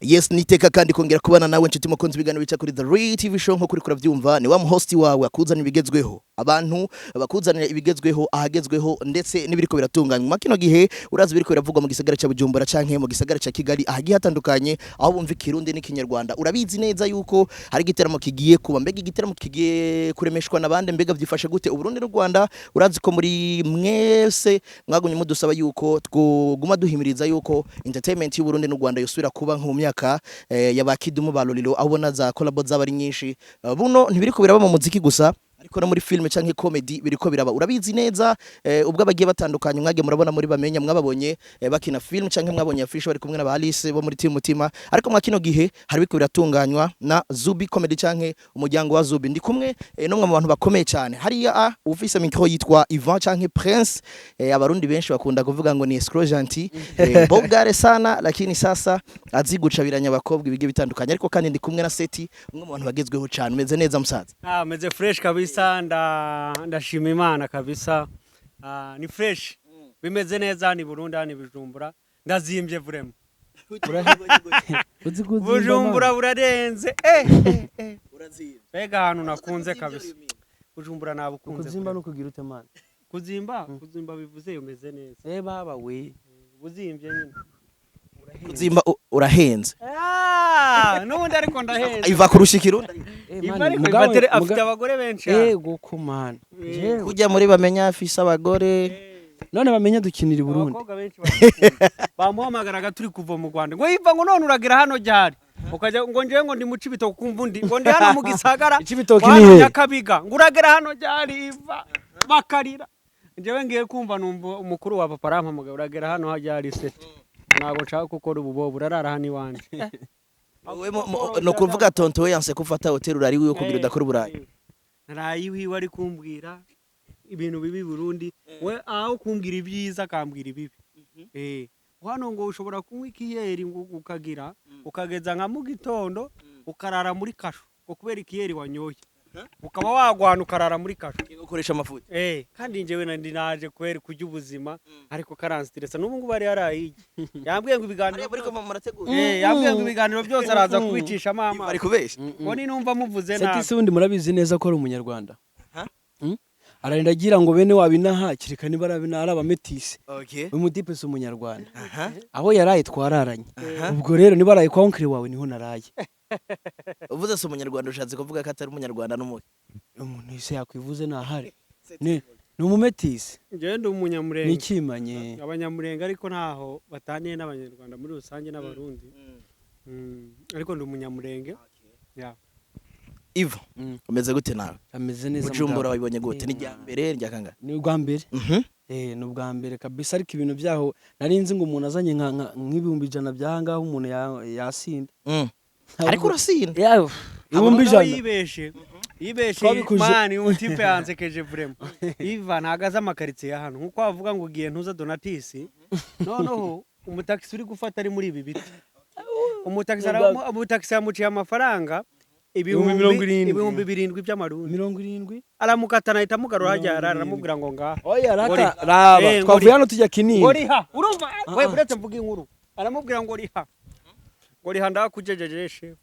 Yes, niteka kandi kongera kubana nawe, nshuti mukunzi, ibiganiro bica kuri The Real TV Show. Nko kuri kuravyumva, ni wa host wawe akuzana ibigezweho, abantu bakuzanira ibigezweho ahagezweho, ndetse n'ibiriko biratunganywa kino gihe. Urazi biriko biravugwa mu gisagara ca Bujumbura canke mu gisagara ca Kigali, ahagiye hatandukanye aho bumva Ikirundi n'Ikinyarwanda. Urabizi neza yuko hari igiteramo kigiye kuba. Mbega igiteramo kigiye kuremeshwa nabande? Mbega vyifashe gute Uburundi n'u Rwanda? Urazi ko muri mwese mwagumye mudusaba yuko twoguma duhimiriza yuko entertainment y'u Burundi n'u Rwanda yosubira kuba nko mu myaka ya ba Kidumu, ba Lolilo, aho ubona za collabo zaba ari nyinshi. Buno ntibiriko biraba mu muziki gusa, ariko no muri film canke comedy biriko biraba. Urabizi neza, ubwo abagiye batandukanye mwage murabona muri bamenya, mwababonye bakina film canke mwabonye affiche bari kumwe na ba Alice bo muri Team Mutima. Ariko mwa kino gihe hari biriko biratunganywa na Zubi Comedy canke umuryango wa Zubi. Ndi kumwe n'umwe mu bantu bakomeye cyane hariya, ufise micro yitwa Ivan canke Prince. Abarundi benshi bakunda kuvuga ngo ni escroc gentil, bogare sana, lakini sasa azi gucabiranya abakobwa ibigiye bitandukanye. Ariko kandi ndi kumwe na Seti, umwe mu bantu bagezweho cyane. Umeze neza, musaza? Ah, meze fresh kabisa, ndashima Imana kabisa. Ah, ni fresh, bimeze neza. Ni Burundi, ni Bujumbura, ndazimbye vraiment. Uzi kuzimba? Bujumbura burarenze, eh, eh, eh. Mbega ahantu nakunze kabisa! Bujumbura nabukunze. Kuzimba Vraiment. no kugira ute, man? Kuzimba, kuzimba bivuze umeze neza. Eh, baba we. Buzimbye nyine. Kuzimba urahenze. Ah, n'ubundi ariko ndahenze. Iva kurusha Ikirundi. Eh, Iva man, ariko afite abagore benshi hano. Ego ko, man. Jewe. Kujya muri bamenya afise abagore. None bamenya dukinira i Burundi. Abakobwa benshi baramukunda. Bamuhamagaraga turi kuva mu Rwanda ngo yiva, ngo none uragera hano ryari? Ukajya ngo njewe ngo ndi mu Cibitoke, kumva undi ngo ndi hano mu gisagara. Icibitoke ngo ni hano he? Nyakabiga, ngo uragera hano ryari iva? Bakarira. Njyewe ngiye kumva numva umukuru wa papa arampamagaye: "Uragera hano ryari se? Ntabwo nshaka gukora ubu burarara hano iwanje." Wowe no kuvuga tonto we yanse kufata hotel, urari wiwe kugira udakora uburayi. Naraye iwiwe, ari kumbwira ibintu bibi Burundi. We aho kumbwira ibyiza akambwira ibibi. Eh, hano ngo ushobora kunywa ikiyeri ngo ukagira ukageza nka mu gitondo, ukarara muri kasho ngo kubera ikiyeri wanyoye, ukaba wagwana ukarara muri kasho. Ukoresha amafuti. Eh, kandi njyewe nandi naje kubera kurya ubuzima, ariko karanstressa. N'ubu ngubu ari yarayige, yambwiye ngo ibiganiro Hariya muri ko murategura. Eh, yambwiye ngo ibiganiro byose araza kubicishamo amazi. Bari kubesha. Ngo ni numva muvuze Seti nabi. Se wundi murabizi neza ko ari umunyarwanda. Ha? Hmm? Ararinda agira ngo bene wabo inaha kereka niba ari abametisi. Uyu mutipe si umunyarwanda. Aho yaraye twararanye. Ubwo rero niba araye kwa oncle wawe, niho naraye. Uvuze si umunyarwanda, ushatse kuvuga ko atari umunyarwanda n'umuhe? Umuntu wese yakwivuze ntahari ni umumetisi. Njyewe ndi umunyamurenge. Ni ikimanye. Abanyamurenge ariko ntaho bataniye n'abanyarwanda muri rusange n'abarundi. Ariko ndi umunyamurenge ya. Ivo, umeze gute nawe? Ameze neza. Bujumbura Mugabo. wabibonye gute? Ni irya mbere, rya kangahe? Ni ubwa mbere. Eh, ni ubwa mbere kabisa, ariko ibintu byaho nari nzi ngo umuntu azanye nk'ibihumbi 100 by'ahangaha umuntu yasinda. Ariko urasinda. Ya, ibihumbi Noneho 100. Yibeshe, yibeshe. Twabikuje. Man, uyu type yansekeje vraiment. Iva ntago azi amakaritsiye ya hano, nkuko wavuga ngo ugiye ntuza Donatisi, noneho umutakisi uri gufata ari muri ibi biti, umutakisi yamuciye amafaranga ibihumbi 70. 7000 by'amarundi. 70. Aramukata, ahita amugarura hajya 70. Aramubwira ngo ngaha. Oya rata, raba. Eh, Twavuye ngori. hano tujya Ngo Kinini. riha, urumva we? Ah. Uretse mvuga inkuru, aramubwira ngo riha, ngo riha ndakujejeje shefu.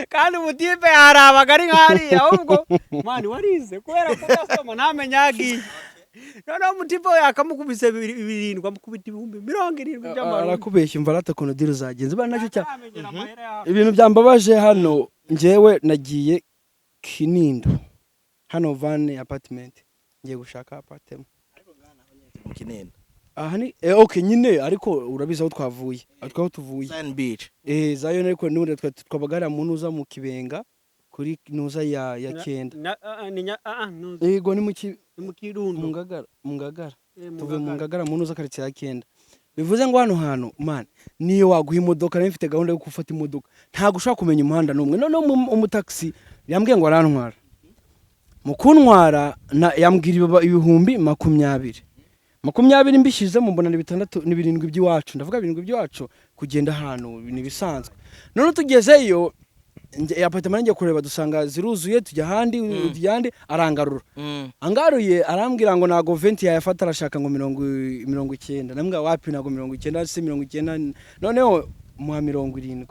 Kandi umutipe yarabaga ari nk'hariya, ahubwo man warize kubera kudasoma ntamenye aho agiye. Noneho umutipe we yakamukubise birindwi, amukubita 70,000 by'amarundi. Arakubeshya. Umva rata ukuntu deal zagenze bana nacyo cya Ntamenyera amahera yawe. Ibintu byambabaje hano, njyewe nagiye Kinindo hano vane apartment, ngiye gushaka apartment. Mu Kinindo? Aha ni okay nyine, ariko urabizi aho twavuye, aho twaho tuvuye. Zion Beach. Eh, Zion, ariko n'ubundi twabaga hariya mu ntuza mu Kibenga kuri ntuza ya kenda. Ah, ni ah, ntuza. Yego, ni mu Ni mu Kirundo. Mu Ngagara, mu Ngagara. Eh, mu Tuvuye mu Ngagara. Ngagara mu ntuza quartier ya kenda. Bivuze ngo hano hantu, man, niyo waguha imodoka, nari mfite gahunda yo gufata imodoka, ntabwo ushobora kumenya umuhanda n'umwe. Noneho umutaxi yambwiye ngo arantwara, mu kuntwara yambwira 20,000, 20 mbishyizemo mbona ni bitandatu, ni birindwi by'iwacu. Ndavuga birindwi by'iwacu kugenda ahantu ni ibisanzwe. Noneho tugezeyo Appartement ngiye kureba, dusanga ziruzuye, tujya ahandi, tujya ahandi, arangarura. Angaruye arambwira ngo ntago 20 yayafata, arashaka ngo 90. Ndamubwira wapi, ntago 90 se, 90. Noneho muha 70,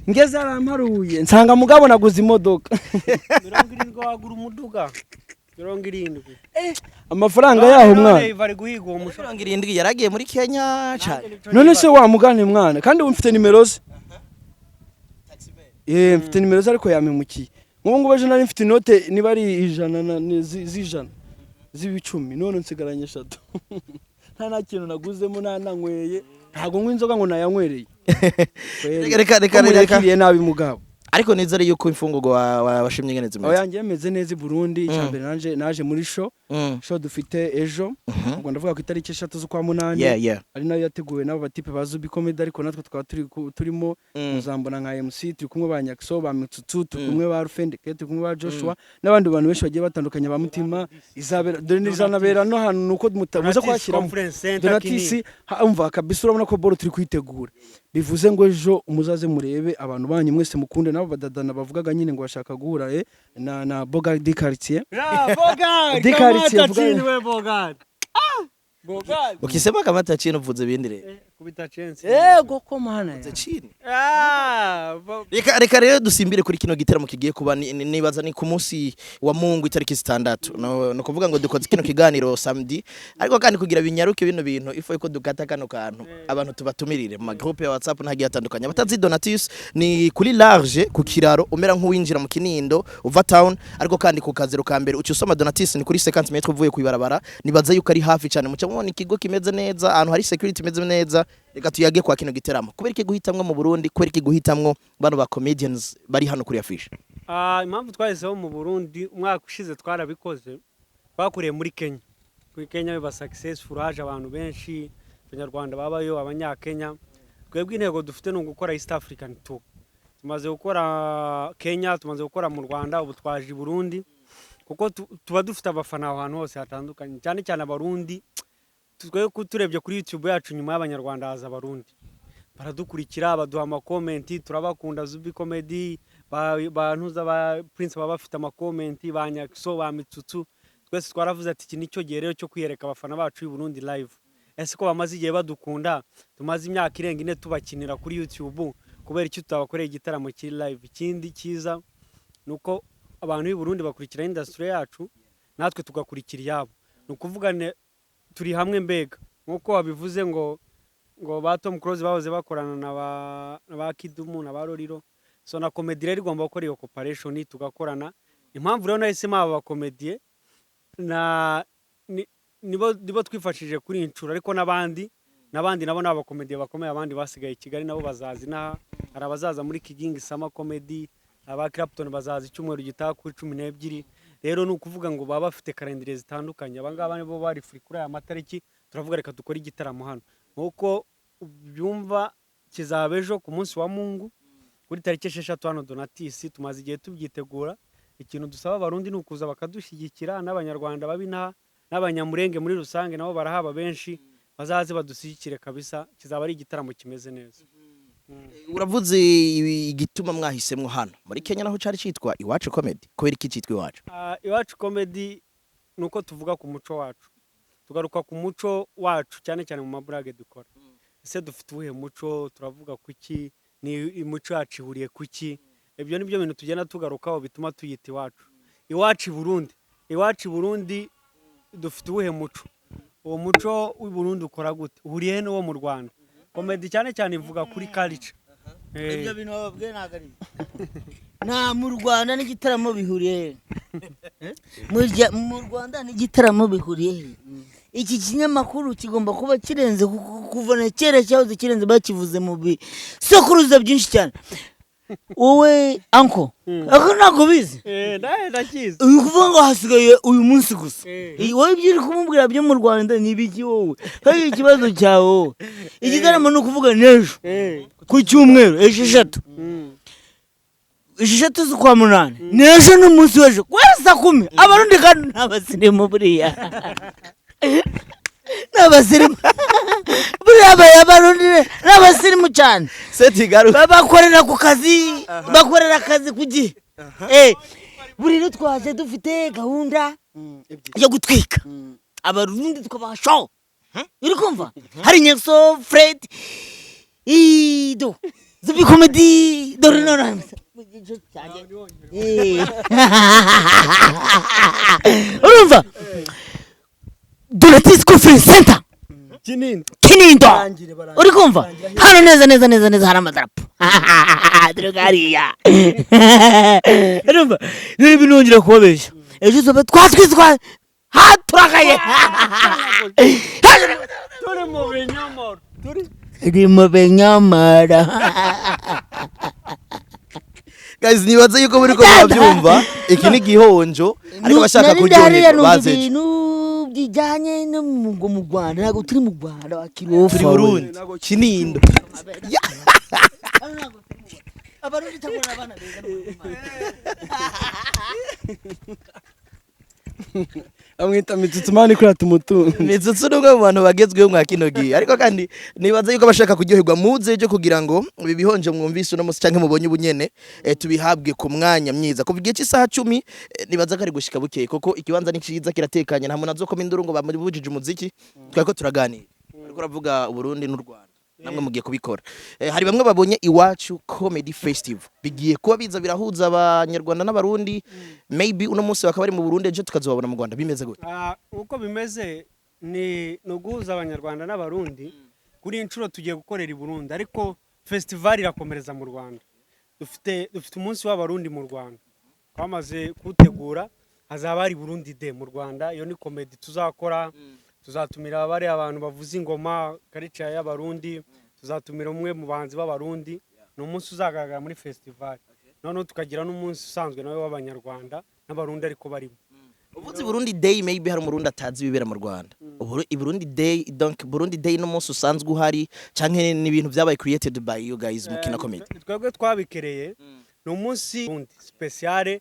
ngeze aramparuye, nsanga mugabo naguze imodoka. 70 wagura umuduga, 70. Amafaranga yaho, mwana. None bari guhiga uwo mushoferi. 70 yaragiye muri Kenya cyane. None se wa mugane mwana, kandi ubu mfite nimero ze. Mfite nimero ze, ariko yampemukiye. Nk'ubu ngubu ejo nari mfite inote niba ari 100 z'ijana z'ibicumi, none nsigaranye eshatu, nta kintu naguzemo, nta nanyweye. Ntabwo nywa inzoga ngo nayanywereye. Reka, reka, reka, Ko reka. muyakiriye nabi mugabo. Ariko nizere yuko imfungurwa washimye ingene zimeze. Oya, njye meze neza i Burundi. Icya mbere naje muri show, show dufite ejo. Ubwo ndavuga ku itariki 3 z'ukwa munani, ari nayo yateguwe n'abo batipe ba Zubi Comedy, ariko natwe tukaba turimo. Muzambona nka MC, turi kumwe ba Nyakso, ba Mitsutsu, turi kumwe ba Rufendeke, turi kumwe ba Joshua n'abandi bantu benshi bagiye batandukanye ba Mutima. Izabera, dore nizanabera no hantu nuko muze kwashyiramo Conference Center. Donatisi. Umva kabisa, urabona ko boro turi kwitegura, bivuze ngo ejo muzaze murebe abantu banyu mwese mukunde, nabo badadana bavugaga nyine ngo bashaka guhura na Boga di quartier. Ya, Bogart, Di quartier, kamata chini we Bogart. Ah! Bogart. Ukisema kamata chini uvuze ibindi rero. Eh, kubita chensi. Yego ko mana. Uvuze chini. Ah, Reka reka rero dusimbire kuri kino giteramo kigiye kuba, nibaza ni ku munsi wa Mungu itariki 6. No kuvuga ngo dukoze kino kiganiro samedi, ariko kandi kugira binyaruke bino bintu ifo yuko dukata kano kantu, abantu tubatumirire mu magroupe ya WhatsApp ntagiye atandukanye. Abatazi Donatus, ni kuri large ku kiraro, umera nk'uwinjira mu Kinindo uva town, ariko kandi ku kazero ka mbere uca usoma Donatus, ni kuri 50 metres uvuye kwibarabara. Nibaza yuko ari hafi cyane, muca mubona ikigo kimeze neza, ahantu hari security imeze neza. Reka tuyage kwa kino giteramo. Kubera iki guhitamwo mu Burundi? Kubera iki guhitamwo bano ba comedians bari hano kuri affiche? Ah, impamvu twahiseho mu Burundi, umwaka ushize twarabikoze, twakoreye muri Kenya. Kuri Kenya biba successful, haje abantu benshi, Abanyarwanda babayo, Abanyakenya. Twebwe intego dufite ni ugukora East African Tour. Tumaze gukora Kenya, tumaze gukora mu Rwanda, ubu twaje i Burundi kuko tuba dufite abafana aho hantu hose hatandukanye, cyane cyane Abarundi. Twe turebye kuri YouTube yacu, nyuma y'Abanyarwanda haza Abarundi, baradukurikira, baduha amakomenti, turabakunda. Zubi Comedy, ba Ntuza, ba Prince baba bafite amakomenti, ba Nyakso, ba Mitsutsu. Twese twaravuze ati iki nicyo gihe rero cyo kwiyereka abafana bacu b'i Burundi live. Ese ko bamaze igihe badukunda, tumaze imyaka irenga 4 tubakinira kuri YouTube, kubera icyo tutabakoreye igitaramo kiri live? Ikindi cyiza ni uko abantu b'i Burundi bakurikira industry yacu, natwe tugakurikira iyabo. Ni ukuvuga turi hamwe mbega nk'uko wabivuze ngo ba Tom Close bahoze bakorana na ba Kidumu na ba Roriro. So na comedy rero igomba gukora iyo cooperation, tugakorana. Impamvu rero nahisemo aba bakomediye na nibo twifashishije kuri iyi nshuro, ariko n'abandi nabo ni abakomediye bakomeye. Abandi basigaye i Kigali nabo bazaza inaha. Hari abazaza muri Kigingi Summer Comedy, aba Clapton bazaza icyumweru gitaha kuri 12. Rero ni ukuvuga ngo baba bafite calendrier zitandukanye. Aba ngaba nibo bari free kuri aya matariki, turavuga reka dukore igitaramo hano. Nk'uko ubyumva, kizaba ejo ku munsi wa Mungu kuri tariki 6 hano Donatis. Tumaze igihe tubyitegura. Ikintu dusaba Abarundi ni ukuza bakadushyigikira, n'Abanyarwanda babinaha, n'Abanyamurenge muri rusange nabo barahaba benshi, bazaze badushyigikire kabisa. Kizaba ari igitaramo kimeze neza. Uravuze igituma mwahisemwo hano. Muri Kenya naho cari citwa Iwacu Comedy, kubera iki citwa Iwacu? Ah, Iwacu Comedy ni uko tuvuga ku muco wacu, tugaruka ku muco wacu cyane cyane mu maburage dukora. Ese dufite uwuhe muco? Turavuga kuki? Ni imico yacu ihuriye kuki? Ibyo ni byo bintu tugenda tugarukaho bituma tuyita Iwacu. Iwacu i Burundi, iwacu i Burundi dufite uwuhe muco? Uwo muco w'i Burundi ukora gute? Uhuriye he n'uwo mu Rwanda? Comedy cyane cyane ivuga kuri culture. Ibyo bintu bababwiye ntabwo ari byo. Nta mu Rwanda n'igitaramo bihuriye he? Mu Rwanda n'igitaramo bihuriye he? Iki kinyamakuru kigomba kuba kirenze, kuko kuva na kera cyahoze kirenze, bakivuze mu bisokuruza byinshi cyane. Wowe anko ako ntabwo bizi. Ndakizi. Uri kuvuga ngo hasigaye uyu munsi gusa. Eh. Wowe ibyo uri kumubwira byo mu Rwanda ni ibiki wowe? Kandi ikibazo cyawe wowe, igitaramo ni ukuvuga n'ejo ku cyumweru 6, 6 z'ukwa munani, n'ejo n'umunsi w'ejo guhera saa 10. Abarundi kandi nta basirimu buriya. N'abasirimu buriya, Abarundi n'abasirimu cyane. Seti garuka. Bakorera ku kazi, bakorera akazi ku gihe. Buri rero twaje dufite gahunda Ebyiri. yo gutwika Abarundi, tukabaha show. Uri kumva hari Nyeso Fred Ido Zubi Comedy, dore none. Urumva Donatis Conference Center. Kinindo. Kinindo. Barangire, barangire. Uri kumva hano neza neza neza neza hari amadarapo, dore hariya. Urumva rero ibintu nongera kubabeshya, ejo tuba twatwitwa haturakaye. Turi mu binyomoro, turi Turi mu binyomoro. Guys, nibaze yuko muri ko murabyumva, iki ni gihonjo, ariko bashaka Nari ndi hariya kuryoherwa numva bazejo. Ibintu bijyanye no mu Rwanda, ntabwo turi mu Rwanda wakirofa. Turi Burundi, Kinindo. Abarundi cyangwa abana beza. Amwita Mitsutsu man kuri tumutunze. Mitsutsu ni umwe mu bantu bagezweho mwa kino gihe, ariko kandi nibaze yuko abashaka kuryoherwa muze ejo kugira ngo ibi bihonje mwumvise uno munsi canke mubonye ubunyene, tubihabwe ku mwanya mwiza kuva igihe cy'isaha 10. Nibaza ko ari gushika bukeye kuko ikibanza ni ciza, kiratekanye, nta muntu azokoma induru ngo bamubujije umuziki. Twariko turaganira, ariko uravuga Uburundi n'u Rwanda, namwe mugiye kubikora. Hari bamwe babonye Iwacu Comedy Festival bigiye kuba biza birahuza Abanyarwanda n'Abarundi, maybe uno munsi bakaba bari mu Burundi, ejo tukazobabona mu Rwanda. Bimeze gute? Uko bimeze ni uguhuza Abanyarwanda n'Abarundi. Kuri iyi nshuro tugiye gukorera i Burundi, ariko festival irakomereza mu Rwanda. Dufite umunsi w'Abarundi mu Rwanda twamaze kuwutegura, hazaba hari Burundi Day mu Rwanda. Iyo ni comedy tuzakora, tuzatumira bariya abantu bavuza ingoma karica y'Abarundi, tuzatumira umwe mu bahanzi b'Abarundi. Ni umunsi uzagaragara muri festival. Noneho tukagira n'umunsi usanzwe nawe w'Abanyarwanda n'Abarundi ariko barimo. Uvuze Burundi Day, maybe hari Umurundi atazi ibibera mu Rwanda. I Burundi Day, donc Burundi Day n'umunsi usanzwe uhari canke ni ibintu byabaye created by you guys mu Kina Comedy? Twebwe twabikereye, ni umunsi wundi spécial.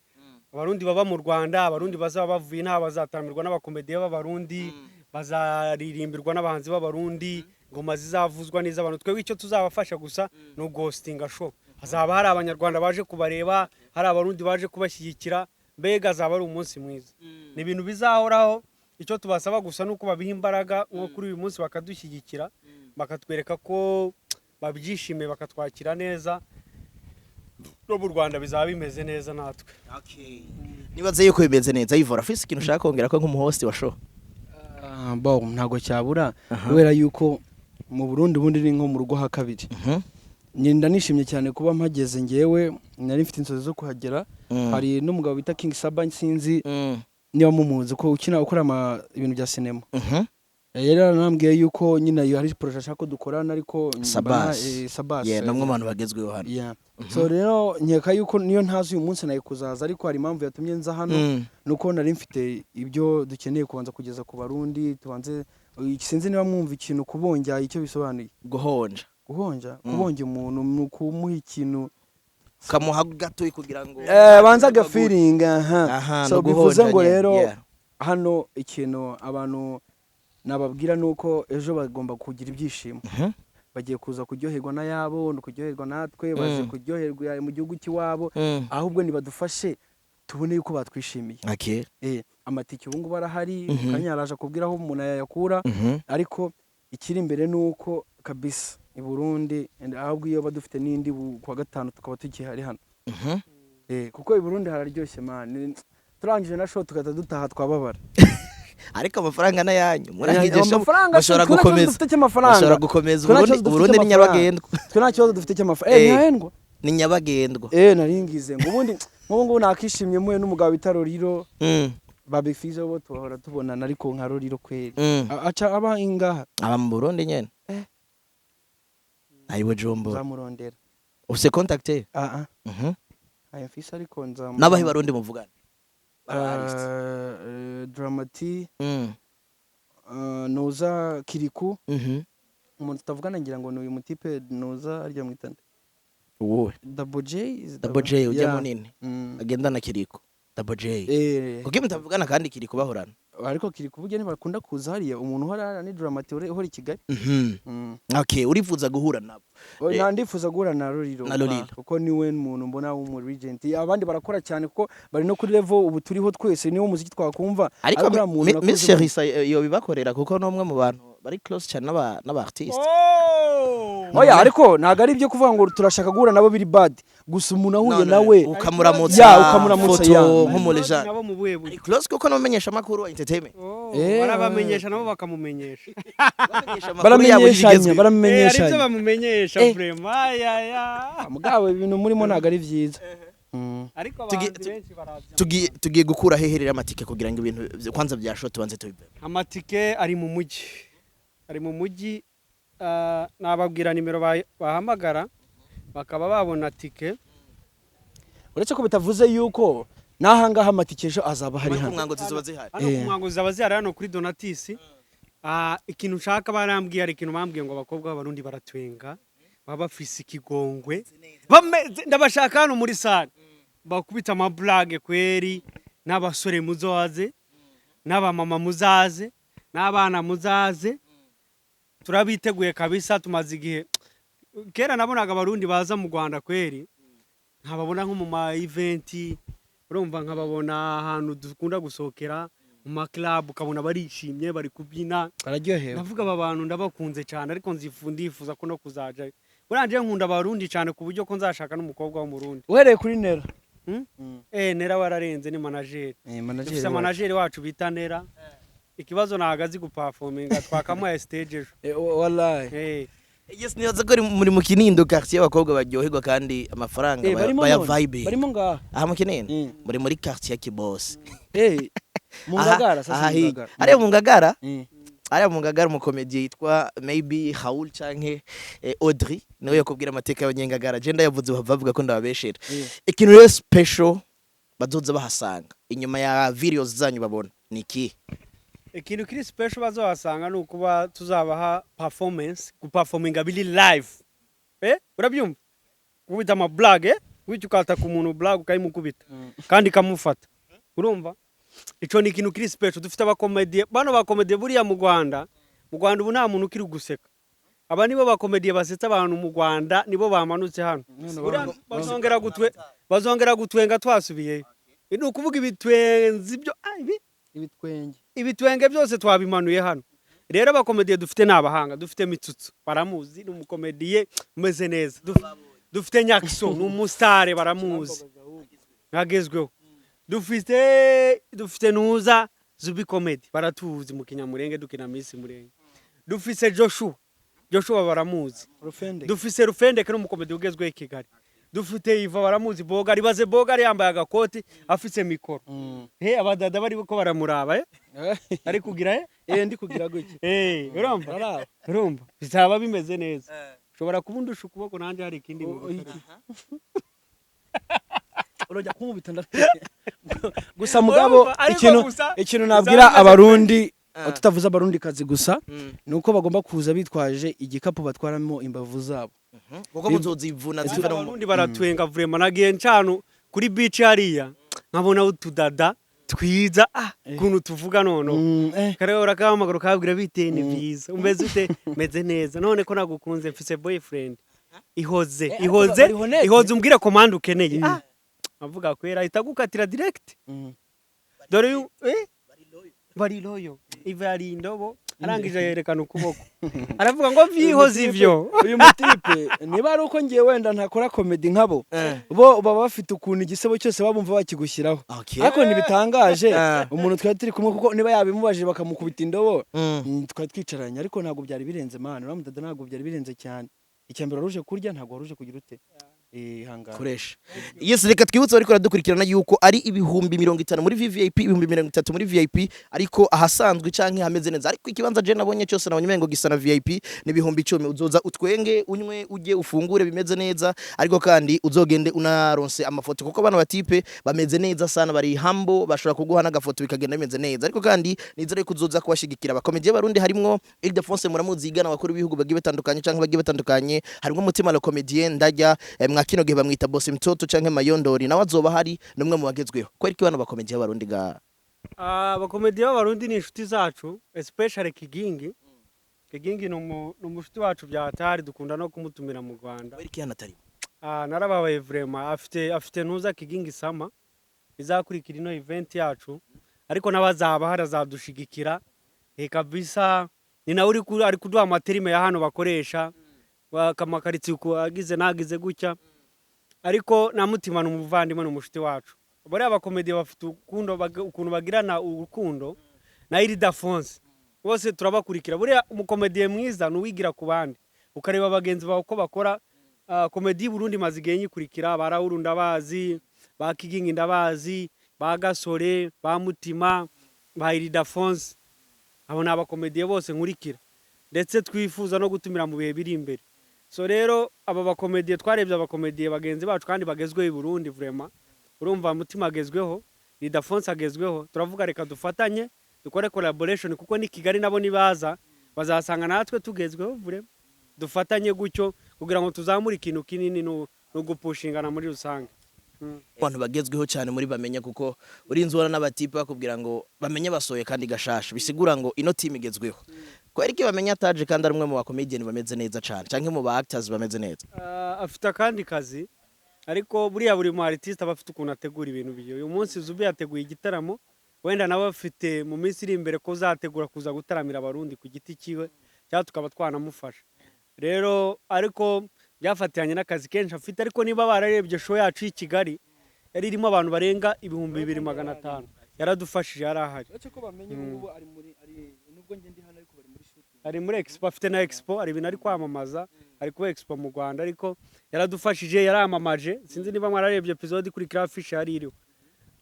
Abarundi baba mu Rwanda, Abarundi bazaba bavuye inaha bazatamirwa n'abakomediye b'Abarundi, bazaririmbirwa n'abahanzi b'Abarundi, ingoma zizavuzwa n'iz'abantu. Twebwe icyo tuzabafasha gusa ni uguhostinga show. Hazaba hari Abanyarwanda baje kubareba, hari Abarundi baje kubashyigikira, mbega azaba ari umunsi mwiza. Ni ibintu bizahoraho. Icyo tubasaba gusa ni uko babiha imbaraga nko kuri uyu munsi, bakadushyigikira, bakatwereka ko babyishimiye, bakatwakira neza. No mu Rwanda bizaba bimeze neza natwe. Nibaze yuko bimeze neza. Ivora afise ikintu ushaka kongera ko nk'umuhost wa show? Bon, ntabwo cyabura kubera yuko mu Burundi ubundi ni nko mu rugo ha kabiri. Ngenda nishimye cyane kuba mpageze. Ngewe nari mfite inzozi zo kuhagera. Hari n'umugabo bita King Saba, sinzi niba mumuzi, ko ukina ukora ibintu bya sinema. Yari yaranambwiye yuko nyine iyo hari projet ashaka ko dukorana, ariko Sabas. Sabas. Yeah, namwe mu bantu bagezweho hano. Yeah. So rero nkeka yuko niyo ntazi uyu munsi nayo kuzaza, ariko hari impamvu yatumye nza hano, nuko nari mfite ibyo dukeneye kubanza kugeza ku Barundi. Tubanze, sinzi niba mwumva ikintu kubonja icyo bisobanuye. Guhonja. Guhonja, kubonja umuntu ni ukumuha ikintu. Ukamuha gato kugira ngo banza agafeeling, aha. Aha, So no bivuze guhonja ngo nyene, rero hano ikintu abantu nababwira ni uko ejo bagomba kugira ibyishimo. Bagiye kuza kuryoherwa n'ayabo, ni kuryoherwa natwe, baje kuryoherwa mu gihugu cy'iwabo. Ahubwo nibadufashe tubone yuko batwishimiye. Amatike ubu ngubu arahari. Kanya yaraje akubwira aho umuntu yayakura. Ariko ikiri imbere ni uko kabisa i Burundi and ahubwo iyo badufite n'indi kuwa gatanu tukaba tukihari hano. Kuko i Burundi hararyoshye man, turangije na show tugahita dutaha twababara. Ariko amafaranga n'ayanyu murangije show Amafaranga mushobora twe nta kibazo gukomeza dufite cy'amafaranga. Mushobora gukomeza. Twe nta Uburundi kibazo dufite Uburundi ni cy'amafaranga. nyabagendwa. Twe nta kibazo dufite cy'amafaranga. Ntiyahendwa. Ni nyabagendwa. Naringize ngo ubundi nk'ubu ngubu nakishimye muye n'umugabo bita Roriro. Ba Big Fizzo bo tuhora tubonana, ariko nka Roriro kweri. Aca aba ingaha? Aba mu Burundi nyene, ari Bujumbura. Nzamurondera. Ufise contact ye? Ah ah. Aya mfise, ariko nzamu N'abahe Barundi muvugana? Aba artist. Dramati, Noza Kiriku. Umuntu tutavugana ngira ngo ni uyu mutipe Noza arya mwitande. Uwuhe? Double J is Double J ujya Yeah. munini agendana Kiriko, Double J? Kuko mutavugana kandi Kiriko bahorana. Ariko kiri kuburyo ntibakunda kuza hariya, umuntu uhora hariya ni Drama T uhora i Kigali. Okay, urifuza guhura nabo? Oya, nta, ndifuza guhura na Roriro. Na Roriro. Kuko niwe muntu mbona w'umu legend. Abandi barakora cyane kuko bari no kuri level ubu turiho twese, niwo muziki twakumva. Ariko uriya muntu Miss nakuze. Cherissa yo bibakorera, kuko n'umwe mu bantu bari close cyane n'aba artiste. Oya, ariko ntabwo ari ibyo kuvuga ngo turashaka guhura nabo biri bad. Gusa umuntu ahuye No, no, nawe ukamuramutsa. Ya, ukamuramutsa, foto ya. nk'umu legend. Nabo mu buhe buryo? Ari close kuko n'umumenyesha makuru wa entertainment. Oh, barabamenyesha, nabo bakamumenyesha. Bamenyesha amakuru yabo Baramenyeshanya. y'ibigezweho. Hari ibyo Baramenyeshanya. bamumenyesha. Vraiment, aya. Mugabo ibintu murimo ntabwo ari byiza. Ariko abahanzi benshi baravya. Tugiye gukura heherera amatike kugira ngo ibintu kwanza bya show tubanze tubive? Amatike ari mu mujyi, ari mu mujyi. Nababwira nimero bahamagara bakaba babona tike. Uretse ko bitavuze yuko n'ahangaha amatike ejo azaba hari Ku hano. Mwango zizoba zihari. Hano ku Mwango zaba zihari, hano kuri Donatisi. Ikintu nshaka, barambwiye, hari ikintu bambwiye ngo abakobwa b'Abarundi baratwenga, baba bafise ikigongwe bameze. Ndabashaka hano muri salle bakubita amablague kweri, n'abasore muzoze, n'abamama muzaze, n'abana muzaze. Turabiteguye kabisa. Tumaze igihe, kera nabonaga Abarundi baza mu Rwanda kweri nkababona nko mu ma event, urumva, nkababona ahantu dukunda gusohokera mu ma club, ukabona barishimye, bari kubyina. Bararyohewe. Ndavuga aba bantu ndabakunze cyane, ariko ndifuza ko no kuzajayo. Buriya njyewe nkunda Abarundi cyane ku buryo ko nzashaka n'umukobwa w'Umurundi. Uhereye kuri Nera. Hmm? Nera wararenze, ni manager. Manager Dufise wacu. manager wacu bita Nera. Ikibazo ntabwo azi guperforminga, twakamuhaye stage ejo. Wallahi. Yes, nibaza ko ari muri mu Kinindo, quartier y'abakobwa baryoherwa kandi amafaranga Barimo baya none. vibe. Barimo ngaha. Aha mu Kinindo. Muri quartier ya Kibosi. Mu Ngagara sasa. Aha Mu hirya. Ngagara. Hariya mu Ngagara. Hariya mu Ngagara umukomediye yitwa maybe Haul canke Audrey niwe yakubwira amateka y'abanyengagara. Je ndayavuze bava bavuga ko ndababeshera. Ikintu rero special bazoza bahasanga inyuma ya videos zanyu babona ni iki? Ikintu kiri special bazohasanga ni ukuba tuzabaha performance, guperforminga biri live. Urabyumva, gukubita ama blague, gutyo ukataka umuntu blague ukayimukubita kandi ikamufata. Urumva ico ni ikintu kiri special. Dufite abakomediye, bano bakomediye buriya mu Rwanda ubu nta muntu ukiri guseka. Aba nibo bakomediye basetsa abantu mu Rwanda, nibo bamanutse hano. Buriya bazongera gutwenga twasubiyeyo. Ni ukuvuga ibitwenzi byo ibi Ibitwenge. Ibitwenge byose twabimanuye hano. Rero abakomediye dufite ni abahanga. Dufite Mitsutsu, baramuzi, ni umukomediye umeze neza. Dufite Nyakso, ni umusitare, baramuzi, agezweho. Dufite Nuza Zubi Comedy, baratuzi mu Kinyamurenge, dukina Miss Murenge. Dufise Joshua, Joshua baramuzi. Rufende. Dufise Rufendeke, n'umukomedi ugezweho i Kigali. Dufite Iva, baramuzi, Bogari. Baze Bogari yambaye agakoti, afise mikoro. He, abadada bari ko baramuraba, ari kugira Ndi kugira gutya. Urumva? Baraba. Urumva bizaba bimeze neza. Ushobora kuba undusha ukuboko, nanjye hari ikindi ngukorera. Urajya kunkubita gusa mugabo. Urumva, ariko Ikintu gusa ikintu bizaba nabwira bimeze. Abarundi, tutavuze Abarundi kazi gusa, ni uko bagomba kuza bitwaje igikapu batwaramo imbavu zabo. Kuko muzozivuna ziva no mu Abarundi baratwenga vraiment. Nagiye ncano kuri beach hariya, nkabona utudada twiza, ukuntu tuvuga noneho. Kare urakahamagara ukabwira: "Bite?" "Ni byiza." "Umeze ute?" "Meze neza." "None ko nagukunze?" "Mfise boyfriend." "Ihoze." Ariko "Ihoze." bari honnête. "Ihoze umbwire commande ukeneye." Avuga kwera ahita agukatira direct. Dore yu bari loyo. Iva yari indobo, arangije yerekana ukuboko, aravuga ngo: "Vyihoze ivyo." Uyu mutipe niba ari uko ngiye wenda ntakora comedy nkabo, bo baba bafite ukuntu igisebo cyose babumva bakigushyiraho. Ariko ntibitangaje umuntu twari turi kumwe, kuko niba yabimubajije bakamukubita indobo. Twari twicaranye, ariko ntabwo byari birenze, man. Uriya mudada ntabwo byari birenze cyane. Icya mbere waruje kurya, ntabwo waruje kugira ute. Ihangane. Koresha. Yes, reka twibutse bariko baradukurikirana yuko ari 50,000 muri VVIP, 30,000 muri VIP, ariko ahasanzwe canke hameze neza. Ariko ikibanza je nabonye cyose nabonye umengo gisa na VIP ni 10,000. Uzoza utwenge, unywe, ujye, ufungure bimeze neza, ariko kandi uzogende unaronse amafoto, kuko bano batipe bameze neza sana, bari humble, bashobora kuguha n'agafoto bikagenda bimeze neza. Ariko kandi nizere ko uzoza kubashigikira. Abakomediye Barundi harimwo Ildefonse, muramuzi, igana abakuru b'ibihugu bagiye batandukanye canke bagiye batandukanye. Harimwo Mutima le Comedien ndajya, mwa kino gihe bamwita Boss Mtoto canke Mayondori, nawe azoba hari, numwe mu bagezweho. Kweri ki bano bakomediye Barundi ga Abakomediye b'Abarundi ni inshuti zacu, especially Kigingi. Kigingi ni umushuti wacu bya hatari, dukunda no kumutumira mu Rwanda. Kubera iki hano atari? Narababaye vraiment. Afite ntuza Kigingi Sama izakurikira ino event yacu, ariko n'abazaba hari azadushigikira kabisa. Ni nawe ari kuduha ama termes ya hano bakoresha amakaritsiye uku agize nagize gutya. Ariko na Mutima ni umuvandimwe, ni umushuti wacu. Bariya abakomediye bafite urukundo, ukuntu bagirana urukundo na Iridafonse, bose turabakurikira. Buriya umukomediye mwiza ni uwigira ku bandi, ukareba bagenzi bawe uko bakora. Komedi y'u Burundi maze igihe nyikurikira. Ba Raoul ndabazi, ba Kigingi ndabazi, ba Gasore, ba Mutima, ba Iridafonse, abo ni abakomediye bose nkurikira, ndetse twifuza no gutumira mu bihe biri imbere. So rero aba bakomediye, twarebye abakomediye bagenzi bacu kandi bagezweho i Burundi vraiment. Urumva Mutima agezweho, Iridafonse agezweho, turavuga reka dufatanye dukore collaboration, kuko ni Kigali nabo nibaza bazasanga natwe tugezweho vraiment. Dufatanye gutyo kugira ngo tuzamure ikintu kinini no gupushingana muri rusange. Abantu bagezweho cyane muri bamenya, kuko urinze ubona n'abatipe bakubwira ngo bamenye basohoye kandi gashasha, bisigura ngo ino team igezweho. Kubera iki bamenya ataje kandi ari umwe mu bakomedian bameze neza cyane, canke mu ba actors bameze neza? Afite akandi kazi, ariko buriya buri mu artiste aba afite ukuntu ategura ibintu bye. Uyu munsi Zubi yateguye igitaramo, wenda nawe afite mu minsi iri imbere ko uzategura kuza gutaramira Abarundi ku giti cyiwe, cyangwa tukaba twanamufasha rero. Ariko byafatiranye n'akazi kenshi afite. Ariko niba bararebye show yacu y'i Kigali yari irimo abantu barenga 2500, yaradufashije, yari ahari. Uretse ko bamenye ubu ngubu ari muri, ari nubwo njye ndi hano, ariko bari muri shooting. Ari muri expo, afite na expo, hari ibintu ari kwamamaza, ari kuba expo mu Rwanda. Ariko yaradufashije, yaramamaje. Sinzi niba mwararebye episode ikurikira, affiche yari iriho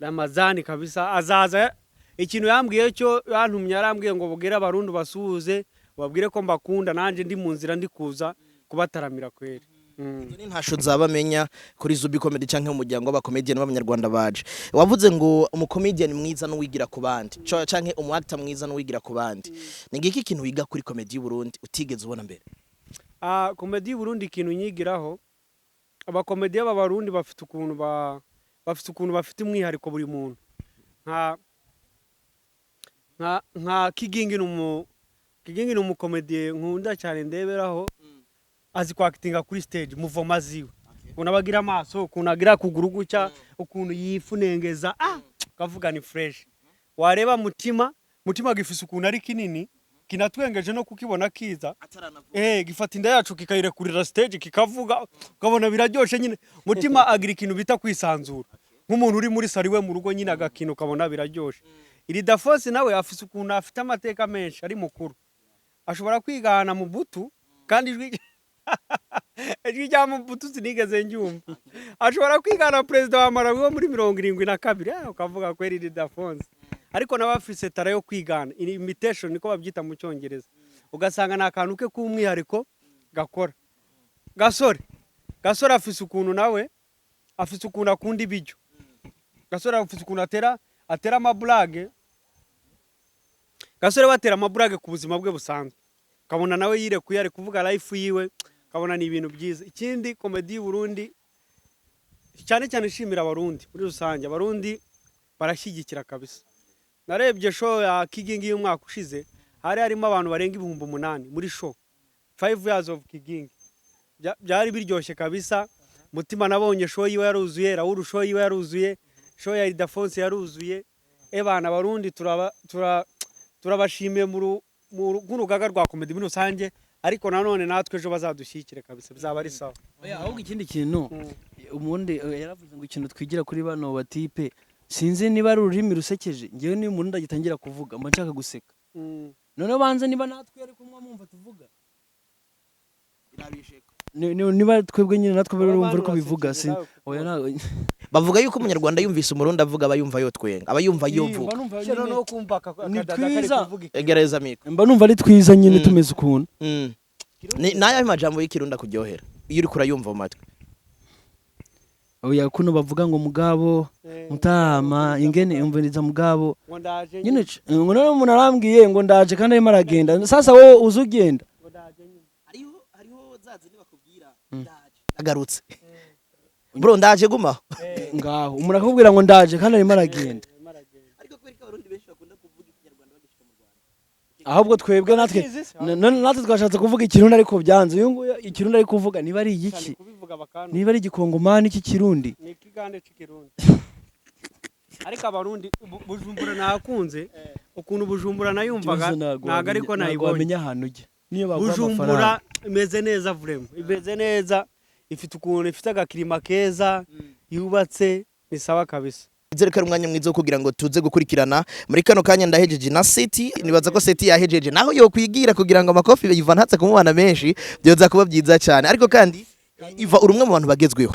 Ramazani kabisa. Azaza. Ikintu yambwiye cyo yantumye, yarambwiye ngo bugere Abarundi basuhuze, babwire ko mbakunda, nanjye ndi mu nzira ndi kuza kubataramira kweri. Izo ni ntasho nzabamenya kuri Zubi Comedy canke mu muryango w'abakomedian b'Abanyarwanda baje. Wavuze ngo umukomedian mwiza n'uwigira ku bandi, canke umu actor mwiza n'uwigira ku bandi. Ni ngiki ikintu wiga kuri comedy y'u Burundi utigeze ubona mbere? Komedi y'u Burundi, ikintu nyigiraho, abakomediye b'Abarundi bafite ukuntu bafite umwihariko buri muntu. Nka Kigingi ni umukomediye nkunda cyane, ndeberaho. Azi kwakitinga kuri stage, muvoma ziwe, ukuntu aba agira amaso, ukuntu agira kuguru gutya, ukuntu yifunengeza, ukavuga ni fresh. Wareba Mutima, Mutima gifise ukuntu ari kinini, kinatwengeje no kukibona kiza, gifata inda yacu kikayirekurira stage, kikavuga, ukabona biraryoshe nyine. Mutima agira ikintu bita kwisanzura, nk'umuntu uri muri sari we mu rugo nyine, agakina ukabona biraryoshe. Iridafonse nawe afise ukuntu afite amateka menshi, ari mukuru, ashobora kwigana mu butu, kandi ijwi rya Mubutu sinigeze ndyumva. Ashobora kwigana perezida wa Malawi wo muri 72, ukavuga kweri Iridafonse. Ariko nawe afise talent yo kwigana, imitation niko babyita mu Cyongereza, ugasanga ni akantu ke k'umwihariko gakora. Gasore afise ukuntu nawe, afise ukuntu akunda ibiryo. Gasore afise ukuntu atera amaburage. Gasore batera amaburage ku buzima bwe busanzwe, ukabona nawe yirekuye, ari kuvuga life yiwe, ukabona ni ibintu byiza. Ikindi, komedi y'u Burundi, cyane cyane nshimira Abarundi muri rusange, Abarundi barashyigikira kabisa. Narebye show ya Kigingi y'umwaka ushize, hari harimo abantu barenga 8000 muri show 5 years of Kigingi. Byari biryoshye kabisa. Mutima nabonye show yiwe yaruzuye, Raoul show yiwe yaruzuye, show ya Ildefonse yaruzuye. Ebana, Abarundi turabashimiye mu nk'urugaga rwa komedi muri rusange, ariko nanone natwe ejo bazadushyigikire kabisa, bizaba ari sawa. Oya, ahubwo ikindi kintu, ubundi yaravuze ngo ikintu twigira kuri bano batipe, sinzi niba ari ururimi rusekeje. Ngewe niba umuntu agitangira kuvuga mba nshaka guseka. Noneho banze niba natwe ariko mwamwumva tuvuga. Niba twebwe nyine natwe bari bumva ariko bivuga si oya ntabwo. Bavuga yuko Umunyarwanda yumvise Umurundi avuga aba yumva yotwenga, aba yumva yovuga. Mba numva Shero nyine no kumva Ni akadada kari twiza. kuvuga iki. Egereza micro. Mba numva ari twiza nyine, tumeze ukuntu. Ni nayo majambo y'Ikirundi kuryohera iyo uriko urayumva mu matwi? Oya, kuno bavuga ngo mugabo mutama ingene umviriza mugabo. Ngo ndaje. Nyine ngo none umuntu arambwiye ngo ndaje kandi arimo aragenda, sasa wowe uza ugenda. Ngo ndaje nyine. Hariho zazi nibakubwira ndaje agarutse, bro, ndaje gumaho. Ngaho umuntu akakubwira ngo ndaje kandi arimo aragenda. Ariko kubera ko Abarundi benshi Ahubwo twebwe natwe Barakizi se? natwe twashatse kuvuga Ikirundi ariko byanze. Uyu nguyu Ikirundi ari kuvuga niba ari igiki? Kubivuga bakanu. Niba ari Igikongomani cy'Ikirundi. Ni ikigande cy'Ikirundi, ariko Abarundi Bujumbura nakunze ukuntu Bujumbura nayumvaga, Ikibazo ntabwo ariko ntabwo nayibonye. wamenya ahantu ujya niyo baguha Bujumbura amafaranga. imeze neza, vraiment imeze neza, ifite ukuntu ifite agakirima keza, yubatse ni sawa kabisa. Nizere ko ari umwanya mwiza wo kugira ngo tuze gukurikirana muri kano kanya. Ndahejeje na Seti, nibaza ko Seti yahejeje naho yokwigira kugira ngo amakofi Iva ntatse kumubana menshi, byoza kuba byiza cyane. Ariko kandi Iva, uri umwe mu bantu bagezweho.